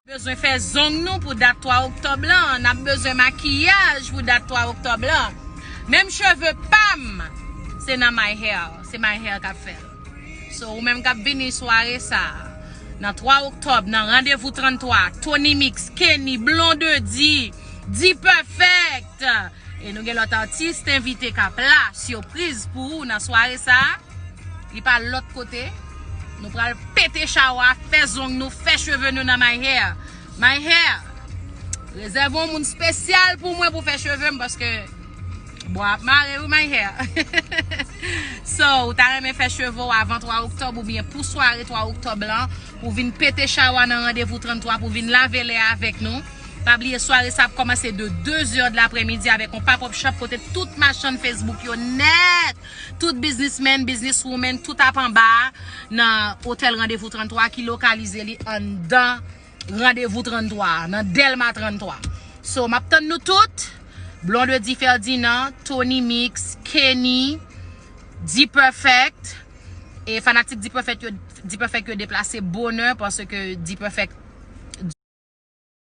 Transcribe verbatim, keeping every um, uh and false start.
Bezwen fè zong nou pou dat twa oktòb lan. N ap bezwen makiyaj pou dat twa oktòb lan. Menm cheve pa m, se nan My Hair. Se My Hair k ap fè l. So, ou menm k ap vini sware sa a, nan twa oktòb, nan Randevou trannntwa, Tony Mix, Kenny, Blondedy, D-Perfect. E nou gen lòt atis envite k ap la, sipriz pou ou nan sware sa a. Li pa lòt kote. Nou pral pete chawa, fè zong nou, fè cheve nou nan My Hair. My Hair, rezève yon moun espesyal pou mwen pou fè cheve m, paske bwa ap mare wi, My Hair. So, ou ta renmen fè cheve w avan twa oktòb oubyen pou sware twa oktòb lan, pou vin pete chawa nan Randevou trannntwa, pou vin lave lè avèk nou. Pa bliye, sware sa ap kòmanse de de zè de laprèmidi avèk yon pop-up shop kote tout machann Facebook yo nèt, tout businessman, businesswoman, tout ap anba a nan Otèl Randevou trannntwa ki lokalize li anndan Randevou trannntwa, nan Dèlma trannntwa. So, m ap tann nou tout. Blondedy Ferdinand, Tony Mix, Kenny, D-Perfect. E fanatik D-Perfect yo, D-Perfect yo deplase bonè paske D-Perfect